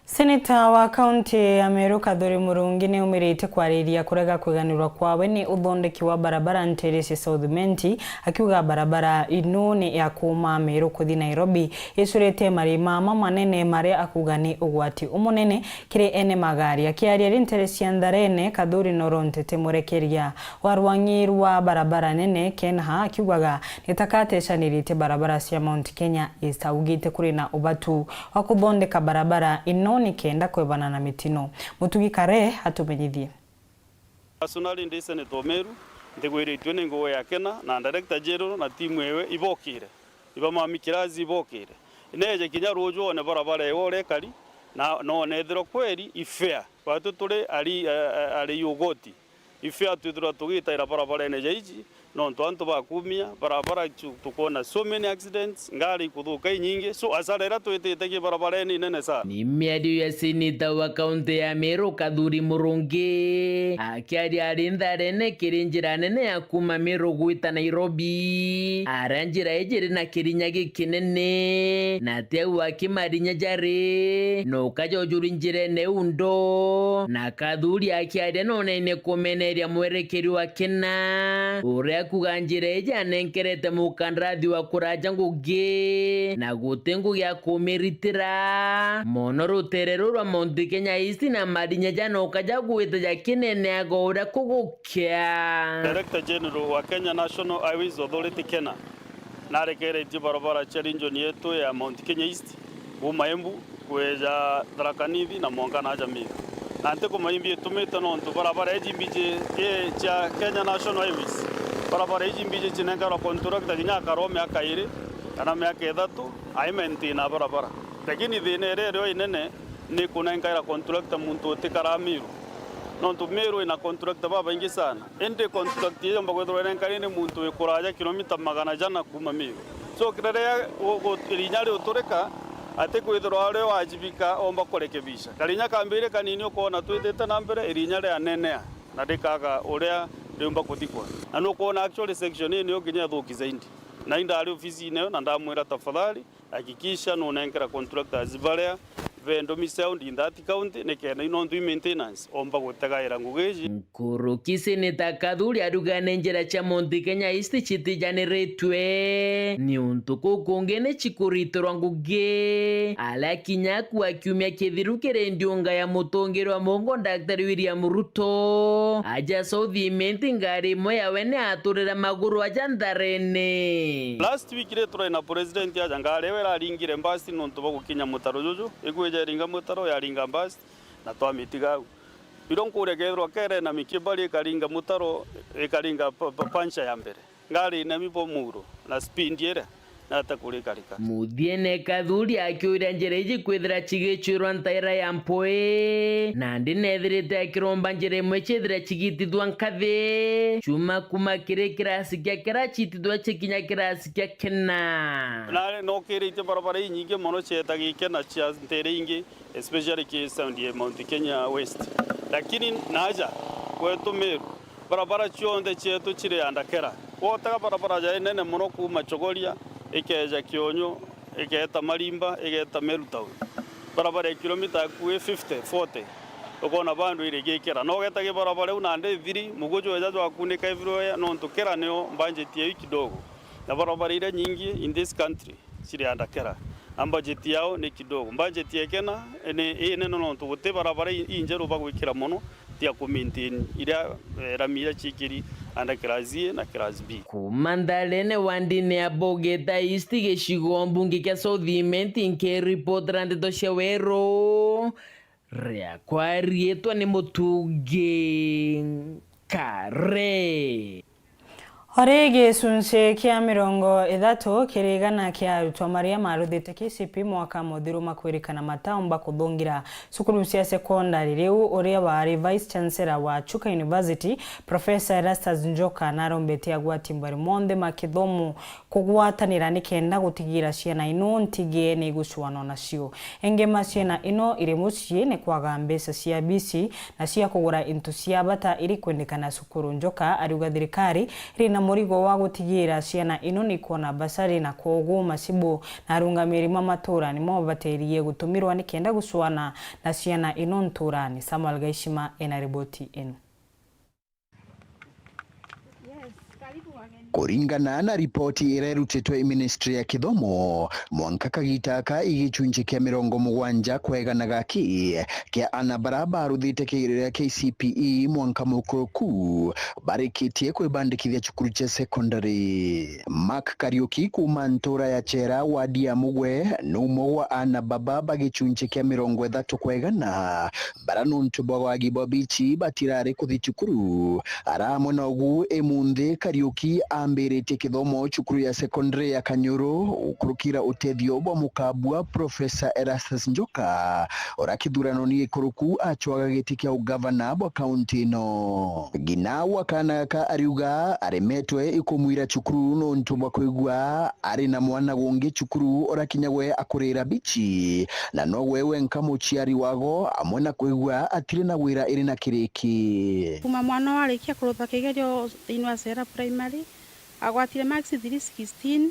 Seneta wa kaunti ya Meru Kathuri Murungi ni umirite kwariria kurega kwiganirwa kwawe ni uthondeki wa barabara nteere cia South Imenti, akiuga barabara ino ni ya kuuma Meru kuthi Nairobi icurite marima mamanene maria akuuga ni ugwati umunene kiri ene magari. Akiaria ari nteere cia Ntharene, Kathuri norontete mwerekeria wa rwang'i rwa barabara nene Kenha, akiugaga ni ta katecanirite barabara cia Mount Kenya East. Augite kuri na ubatu wa kuthondeka barabara ino ni kenda kwebana na mitino. Mutugi Kare atumenyithie. Personally, ndi Senator Meru, ntigwiritue ni ngugi ya Kena na Director General na timu ewe ibokire. Ibamami kirazi ibokire. Neeje kinya ruuju one barabara ewe uria ikari, na, na one ethirwa kweri i fair. Batu turi ari, a-, a-, ari ugoti. I fair twithirwa tugitaira barabarene ja iji, nontu antu bakumia, barabara tu-, tukwona so many accidents, ngari ikuthuka inyingi. So, asara iria twitite ki barabarene inene sana. Ni miario ya seneta wa kaunti ya Meru Kathuri Murungi, akiaria ari Ntharene kiri njira nene ya kuuma Meru gwita Nairobi, aria njira iji iri na kirinya gikinene, na ti au aki marinya jari, no kajojuri njirene iu ndo, na Kathuri akiaria nonene kumeneria mwerekeri wa Kena, uria akuga njira iji anenkerete mukandarathi wa kuraja ngugi, na guti ngugi ya kumiritira. Mono rutere ruu rwa Mount Kenya East na marinya ja no kaja gwita ja kineneaga uria kugu- Kia. Director General wa Kenya National Highways Authority, Kena, narekeretie barabara cia region yetu ya Mount Kenya East, kuuma Embu, kweja Tharaka Nithi na mwanka na aja Meru. Na ntikumenya imbi itumite nontu barabara iji mbiji, i cia Kenya National Highways, barabara iji mbiji cinenkerwa contractor kinya akara o miaka iri kana miaka ithatu, ai maintain barabara. Lakini thina iria irio inene ni kunenkaira contractor muntu utikaraa Meru. Nontu Meru ina contractor babaingi sana. Indi contract iyo yomba kwithirwa inenkani ni muntu wi kuraja kilomita magana jana kuuma Meru. So, riria gu-, gu-, irinya riuturika, ati kwithirwa uria wajibika omba kurekebisha. Karinya kambire kanini ukoona twithite na mbere, irinya rianenea na rikaga uria riumba kuthikwa. Na nukwona actually section ii niyo kinya ithuki zaidi. Na indari ofisine yo na ndamwira, "Tafadhali, hakikisha nunenkera contractors baria be Ndomi Sound in that county, nikenda i nontu i maintenance omba gutegaira ngugi iji." Nkuruki Seneta Kathuri arugane njira cia Mount Kenya East citijaniritwe, niuntu kuu kungi ni cikuritirwa ngugi. Aria kinya akua kiumia kithiru kiri ndiunga ya mutongirwa mungo Daktari William Ruto, aja South Imenti, ngari imwe yawe ni aturire maguru aja ntharene. Last week ri turari na president aja, ngari iwe iraringire mbasi nontu bwa gukinya mutaro juju, igwija iringa mutaro, yaringa mbasi, na twamitiga au. Iro nkuria kethirwa kere na mikibari ikaringa mutaro, ikaringa pa-, pa-, pancha ya mbere. Ngari inemi bo muro na speed iria nata kurikarika. Muthiene Kathuri akiuria njira iji kwithira cigicwirwa ntaira ya mpui, nandi nethirite akiromba njira imwe cithira cigitithwa nkathi, cuma kuma kiri kirasi kia kera citithwa cikinya kirasi kia kena. Na nokiritie barabara inyingi mono cietaga ikena cia ntere ingi, especially ki sound ya Mount Kenya West. Lakini naja kwetu Meru, barabara cionthe cietu ciri andakera. Wotega barabara ja inene mono kuuma Chogoria, ikeja Kionyo, igeta Marimba, igeta Meru Town. Barabara ya kilomita akui fifty, forty, ukona bandu irigikira. No ugetagia barabara iu nandi ithiri, muguju weja jwakunika everywhere, nontu kera nio budget yeu kidogo. Na barabara iria nyingi in this country ciri andakera, na budget yao ni kidogo. Budget ya kena ni inene nontu guti barabara i-, injeru bagwikira mono, tia ku maintain iria, eh, rami iria ciikiri under class A na class B. Kuuma ntharene wandine ya Bogeta East, gicigo mbunge kia South Imenti, nkiripotera ndeto cia Weru, riakwa riitwa ni Mutungi Kare. Ori gicunci kia mirongo ithatu kiri igana kia arutwa maria maruthite K C P E mwaka muthiru makwirikana mataumba kuthungira cukuru cia sekondari. Riu uria wari Vice Chancellor wa Chuka University, Professor Erastus Njoka, narombetie agwati mbari monthe ma kithomo kugwatanira nikenda gutigira ciana ino ntigie ni igucuanwa nacio. Ingi ma ciana ino iri mucii ni kwaga mbeca cia bisi na cia kugura into cia bata iri kwendekana cukuru. Njoka ariuga thirikari iri na murigo wa gutigira ciana ino ni kwona basari, na kwoguo macibu na arungamiri ma matura nimo babaterie gutumirwa nikenda gucuana na ciana ino nturani. Samuel Gaishima ena riboti ino. Kuringana na ripoti iria irutitwe i Ministry ya Kithomo, mwanka kagita aka i gicunci kia mirongo mugwanja kwa igana gaki kia ana bara baruthite kigerio gia K C P E mwanka mukuruku barikitie kwibandikithia cukuru cia secondary. Mark Kariuki kuuma ntura ya Chera, wadi ya Mugwe, ni umwe wa ana baba ba gicunci kia mirongo ithatu kwa igana bara nontu bwa wagi bwa bichi batirari kuthi cukuru. Ara amwe na ugu, imunthi Kariuki ambiritie kithomo cukuru ya secondary ya Kanyuru gukurukira utethio bwa mukabua Professor Erastus Njoka, uria kithuranoni gikuruku acwaga giti kia ugavana bwa kaunti ino. Ngina wa kana gaka ariuga aremetwe ikumwira cukuru nontu bwa kwigua ari na mwana gungi cukuru uria kinya we akurira bichi, na no we wenka muciari wago, amwe na kwigua atiri na wira iri na kiriki. Kuma mwana warikia kurutha kigerio thiini wa Sera Primary, agwatire marks three sixteen,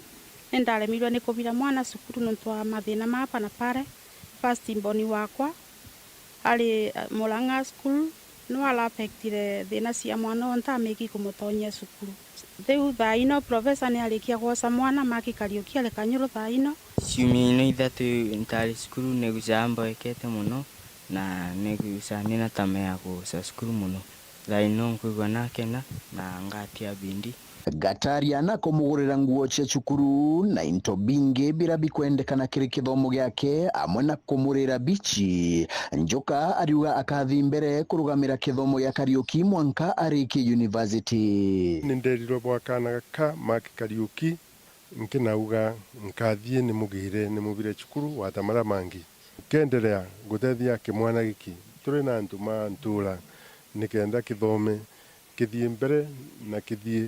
ni ndaremirwe ni kubira mwana cukuru nontu wa mathina ma hapa na pale. First born wakwa ari, eh, Murang'a School, no ara affectire thina cia mwana onthe ameki kumutonyia cukuru. Riu thaa ino professor ni arikia gwoca mwana, Mark Kariuki ari Kanyuru thaa ino. Ciumia ino ithatu ntari cukuru, nigucaga mboekete mono, na nigucaga ndina tama ya guca cukuru mono. Thaa ino nkwigua nakena na ngatia bindi. Gataria na kumugurira nguo cia cukuru na into bingi biria bikwendekana kiri kithomo giake, amwe na kumurira bichi. Njoka ariuga akathi mbere kurugamira kithomo gia Kariuki mwanka arikie university. Ni nderirwe bwa kana gaka Mark Kariuki, nkinauga nkathie nimugire nimubire cukuru wata maria mangi. Nkenderea gutethia kimwana giki. Turi na antu ma ntura nikenda kithome, kithie mbere na kithie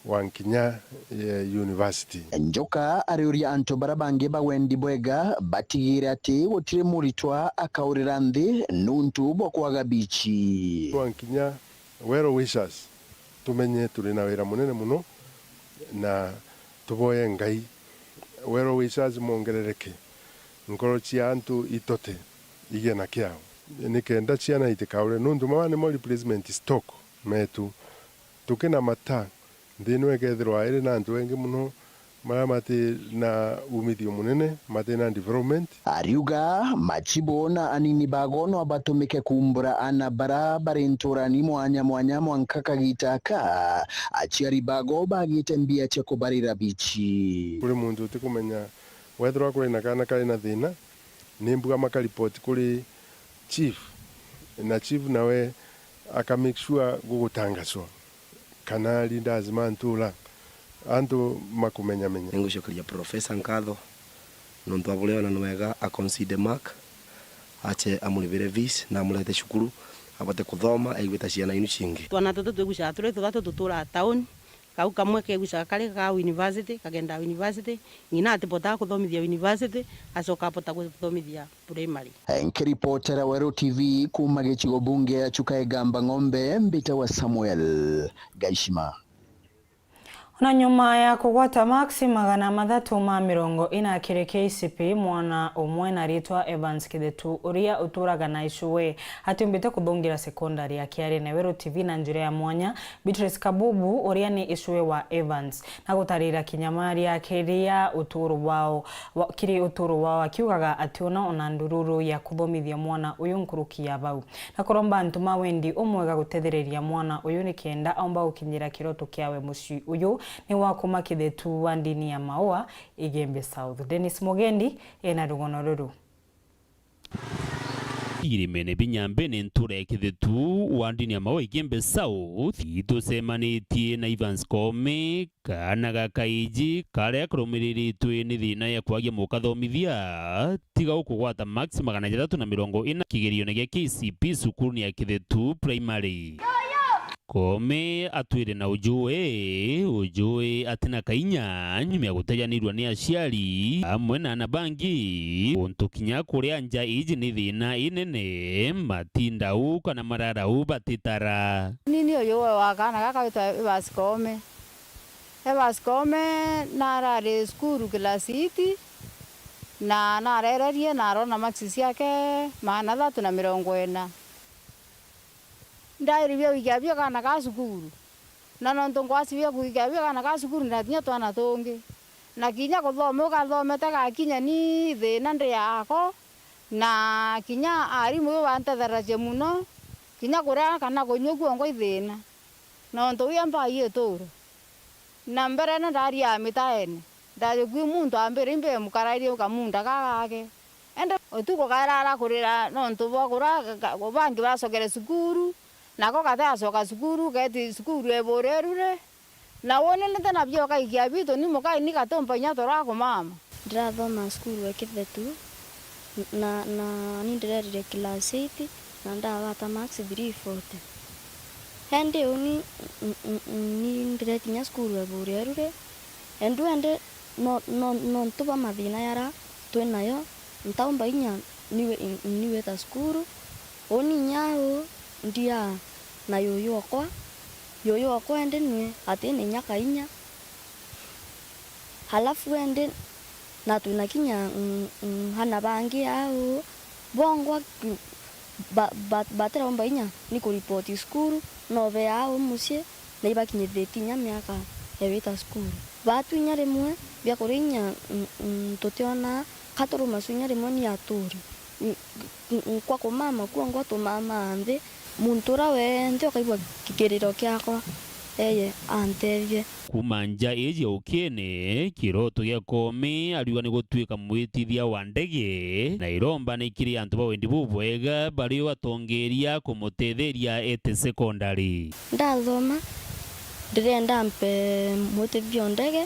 wa nkinya, eh, university. Njoka ariuria antu baria bangi ba wendi bwega batigire ati gutiri muritwa akaurira nthi nuntu bwa kwaga bichi. Wa nkinya well wishers, tumenye turi na wira munene muno, na Tuboye Ngai, wero wishazi mwongerereke, nkoro cia antu itote igie na kiao, nikenda ciana itikaure, nontu mama nimo replacement stock metu. Tukina mata, nthi ino ikethirwa iri na antu engi muno maria mati na umithio munene, mati na development. Ariuga machibu na anini bago no batumike kumbura ana bara bari nturani mwanya mwanya mwanka kagita aka aciari bago bagite mbia cia kubarira bichi. Kuri muntu utikumenya wethirwa kuri na kana kari na thina, ni mbuga makaripoti kuri chief, na chief nawe aka make sure gugutangazwa kana leaders ma ntura antu makumenyamenya. Ningucokeria Professor nkatho nontu abure ona ni wega a consider Mark, ache amuribire fees na amurete cukuru, abote kuthoma, aigwita ciana inu cingi. Twana tutu twigucaga turi tuthatu tuturaa tauni, kau kamwe kegucaga kari ga university, kagendaa university, ng'ina atibotaa kuthomithia university, acoka abota kuthomithia primary. Nkiripotera Weru T V kuuma gicigo bunge ya Chuka Igamba Ng'ombe, mbitawa Samuel Gaishima. Ona nyuma ya kugwata maksi magana mathatu ma mirongo ina kiri K C P E, mwana umwe na ritwa Evans Kithetu, uria uturaga na icue, atiumbite kuthungira sekondari ya Kiari. Na Weru T V na njira ya mwanya, Beatrice Kabubu, uria ni icue wa Evans, na gutarira kinyamaria kiria uturo wao, wa, kiri uturo wao, akiugaga ationa ona ndururu ya kuthomithia mwana uyu nkuruki ya bau, na kuromba antu ma wendi umwega gutethereria mwana uyu nikenda aumba gukinyira kiroto kiawe. Mucii uyu ni wa kuma Kithetu wa ndini ya Maua, Igembe South. Dennis Mugendi ena rugono ruru. Irimene binya mbene ntura ya Kithetu wa ndini ya Maua Igembe South, itucemanitie na Evans Koome, kaana ga kaiji karia karumiriritwe ni thina ya kwagia mukathomithia, tiga ukugwata maksi magana jathatu na mirongo ina kigerione gia K C P E cukurune ya Kithetu Primary. Koome atwire na ujue, ujue atina kainya nyuma ya gutejanirua ni aciari amwe na ana bangi, untu kinya kuria nja iji ni thina inene, matindau kana mararau batitara. Nini uyu wa kaana gaka witwa Evans Koome. Evans Koome narari cukuru class eight, na narererie na arona maksi ciake magana athatu na mirongo ina. Ndairibia gwikia bio kaana ga cukuru, na nontu ngwacibia gwikia bio kaana ga cukuru, ndatinya twana tungi, na kinya kuthoma ukathomete gakinya ni thina ndi yako, na kinya arimu iu bantetheragia muno, kinya kuria kana kunyua kuongwa i thina, nontu wia mbai ituro. Na mberene ndariaga mitaene, ndajukui muntu ambire imbe mukarairie kamunda gagake. Indi utuku kairara kurira nontu bwa kuria ka-, bangi bacokere cukuru, nako gatiacoka cukuru, geti cukuru ebure erure. Na woni nite nabio kaikia bitu ni mukai ni gatumba inya turakumama. Ndirathoma cukuru e Kithetu, na, na ni ndirerire class eight, na ndagwata marks three forty. Indi uni, n-, n-, n-, ni ndireti inya cukuru ebure erure, endu indi no, no, nontu bwa mathina yara twinayo, ntaumba inya niwe, niwita cukuru. Uni inya uu ndia na yuyu okwa, yuyu okwa indi niwe atina inya kainya. Halafu indi na twina kinya, mm, mm, ana bangi au, bongwa, mm, ba-, ba-, batiraumba inya ni kuripoti cukuru, no be au mucii, na ibakinyithitie inya miaka ya wita cukuru. Batu inya rimwe, biakuria inya, mm, mm, tutiona, ka turumacu inya rimwe ni aturi. Mm, nkwa kumama kuo ngwa tumamaa nthi, muntu uria wenthe ukaigua kikiriro kiakwa, eye antethie. Kuuma nja iji ya ukiene, kiroto gia Koome ariuga ni gutuika mwitithia wa ndege, na iromba ni kiri antu ba wendi bubwega bari o atongeria kumutetheria ete sekondari. Ndathoma, ndirenda mpe mwitithia o ndege,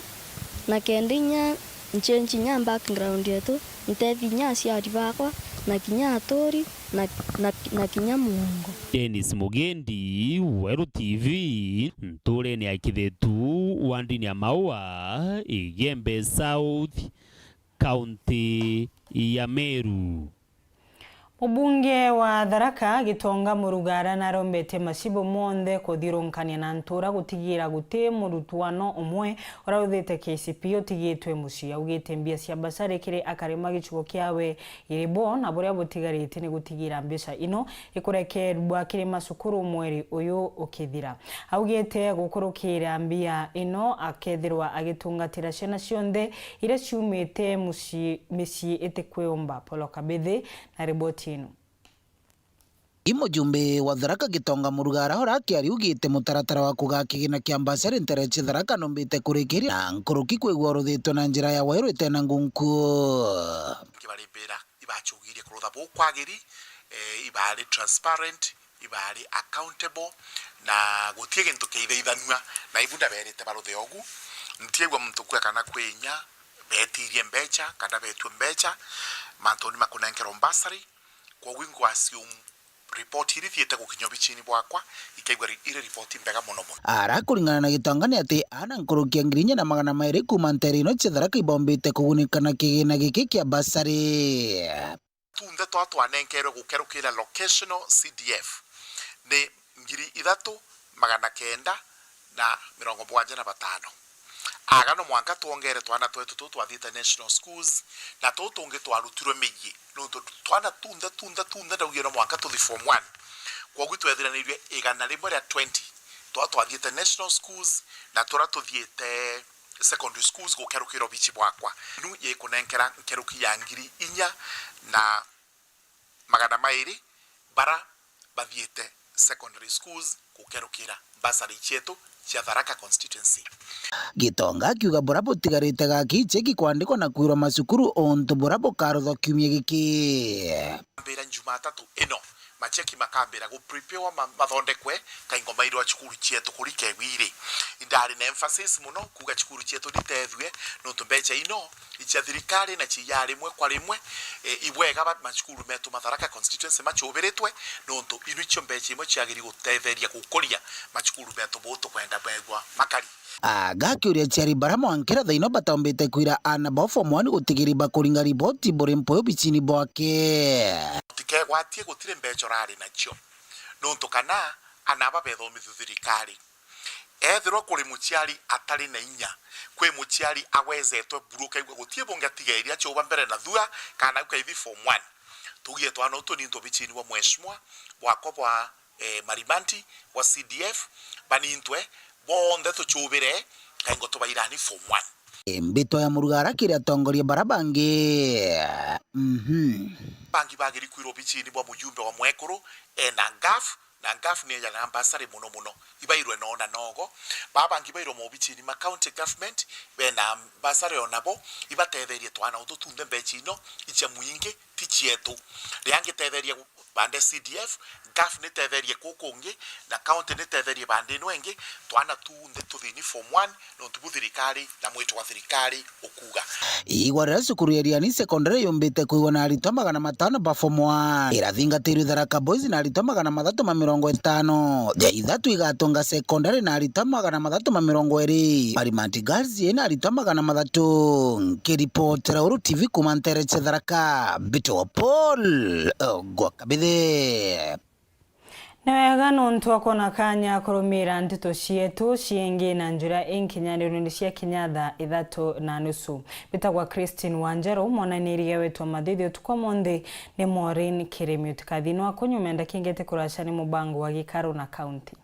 na kenda inya nchenji inya background yetu, ntethi inya aciari bakwa, na kinya aturi, na, na, na kinya muongo. Dennis Mugendi, Weru T V, nturene ya Kithetu, wandini ya Maua, Igembe South, kaunti ya Meru. Mubunge wa Tharaka Gitonga Murugara narombetie macibu monthe kuthiurunkania na ntura gutigira guti murutwano umwe uria uthite K C P utigitwe mucii. Augite mbia cia basari kiri akari ma gicigo kiawe iri bo, na buria butigarite ni gutigira mbeca ino ikurekerwa kiri macukuru mweri uyu ukithira. Augite gukurukira mbia ino akethirwa agitungatira ciana cionthe iria ciumite mucii, micii itikwiumba. Polo Kabithi na riboti ino. I mujumbe wa Tharaka Gitonga Murugara ora akiaria ugite mutaratara wa kugaa kigina kia mbasari ntere cia Tharaka numbite kurikiria na nkuruki kwigua uruthitwe na njira ya wairu itena ngunku. Ingi bari mbira ibacugirie kurutha bukwagiri, eh, ibari transparent, ibari accountable, na gutie gintu kiithaithanua, na ibu ndaberite baruthe ogu. Ntiaigua muntu kua kana kwinya betirie mbecha kana betue mbecha mantuni makunenkerwa mbasari. Kwogu inkwassume ripoti iria ithiite gukinya obicini bwakwa, ikaigua ri-, iri ripoti mbega mono mono. Ara kuringana na Gitonga ni ati ana nkuruki ya ngiri inya na magana mairi kuuma ntere ino cia Tharaka ibombite kugunika na kigina giki kia basari. Tunthe twa twanenkerwe gukerukira locational C D F ni ngiri ithatu magana kenda na mirongo mugwanja na batano. Aga no mwanka twongere twana twetu tuu twathiite national schools, na tuu tungi twarutirwe micii, nontu twana tunthe, tunthe, tunthe ndaugire no mwanka tuthi form one. Kwogu twethiranirue igana rimwe ria twenty twa twathiite national schools, na turia tuthiite secondary schools gukerukira obici bwakwa. Inu yikunenkera nkeruki ya ngiri inya na magana mairi bara bathiite secondary schools gukerukira bursary cietu cia Tharaka constituency. Gitonga akiuga bura butigarite gaki icheki kwandikwa na kwirwa macukuru untu bura bukaruthwa kiumia giki. Ambira Jumatatu ino, macheki makambira gupreparewa ma-, mathondekwe, kaingo mairwa cukuru cietu kurika igwiri. Indari na emphasis mono kuuga cukuru cietu nitethue, nontu mbecha ino icia thirikari na cia rimwe kwa rimwe, e, ibwega ba-, macukuru metu ma Tharaka constituency machubiritwe, nontu inu icio mbecha imwe ciagiri gutetheria gukuria macukuru metu buu tukwenda begwa makari. Aga akiuria aciari bara mwankira thaino batombite kwira ana bao form one gutigiri bakuringa riboti buri mpwi obicini bwake. Tutikegwatie gutiri mbecha urari nacio, nontu kana ana aba bethomithua thirikari. Ethirwa kuri muciari atari na inya, kwi muciari agwezetwe buru, ukaigua gutie bungi atigeria aciuba mbere na thua, kana ukaithi form one. Tugie twana utu ni ntu obicini bwa mheshimiwa bwakwa bwa, eh, Marimanti wa C D F, banintwe bonthe tuchubire, kaingo tubairani form one. Mbitwa ya Murugara kiri atongoria bara bangi. Mhm. Bangi bagiri kwirwa obicini bwa mujumbe wa mwekuru, ena ngafu, na ngafu ni ejaga mbasari mono mono. Ibairwe nona nogo. Baba bangi bairwa mobicini ma county government, bena mbasari onabo, ibatetherie twana utu tunthe mbecha ino, icia mwingi, ti cietu. Ria ngitetheria bande C D F, ngafu nitetherie kukungi, na county nitetherie bande ino ingi, twana tunthe tuthini form one, nontu bu thirikari na mwitu wa thirikari ukuuga. Igwa riria cukuru ya Riani Secondary yumbite kuigwa na aritwa magana matano ba form one, irathingatirwe Tharaka Boys na aritwa magana mathatu ma mirongo itano, ja ithatu igatunga secondary na aritwa magana mathatu ma mirongo iri, Marimanti Girls ina aritwa magana mathatu. Nkiripotera Uru T V kuma ntere cia Tharaka, Mbitwa Paul Ogwa Kabithi. Ni wega nontu akwona kanya kurumira nteto cietu ciingi na njira inkinyanirune cia kinya thaa ithatu na nusu. Mbitagwa Christine Wanjeru, mwananiriga wetu wa mathithi utuku umunthi ni Maureen Kirimi. Utikathini wa kunyumenda kingete kuraca ni mubango wa gikaru na kaunti.